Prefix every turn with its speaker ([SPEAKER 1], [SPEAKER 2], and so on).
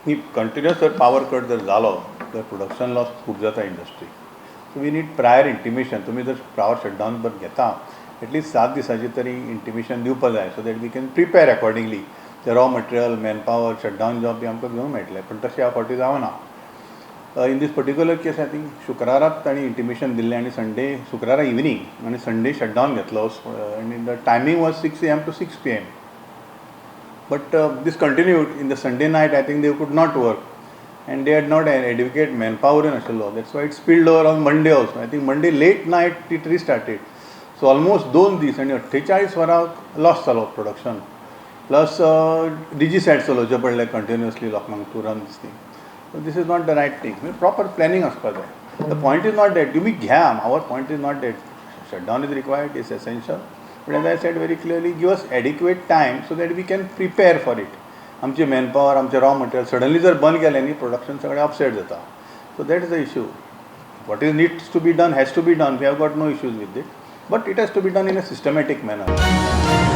[SPEAKER 1] न्ही, कंटिन्युअस जर power cut जर जालो तर प्रोडक्शन लॉस खूब जाता इंडस्ट्रीक. So we need prior intimation. तुमी जर पावर शटडावन जर घेता, एटलिस्ट 7 दिसांची तरी इंटिमेशन दिवपा जाय, so that we can prepare accordingly. ते raw material, man power, shutdown job बी आमकां घेवंक मेळटलें, पूण तशें ह्या फावटी जावना. In this particular case, I think शुक्राराक तांणी इंटिमेशन दिल्लें आनी संडे, शुक्रारा इवनींग आनी संडे शटडावन घेतलो आनी the timing was 6 a.m. to 6 p.m., but this continued in the Sunday night. I think they could not work and they had not adequate manpower नाशिल्लो. That's why it spilled over on Monday also. I think Monday late night it restarted. So almost 2 दीस आनी 48 वरां loss जालो production. Plus DG set चलोवचे पडले continuously लोकांक to run this thing. So this is not the right thing. Proper planning आसपा जाय. The point is not that तुमी घ्या. Our point is not that shutdown is required, is essential, but as I said very clearly, give us adequate time so that we can prepare for it. आमचे manpower, आमचे raw material suddenly जर बंद केलें न्ही, production सगळें upset जाता. So that is the issue. What is needs to be done has to be done. We have got no issues with it, but it has to be done in a systematic manner.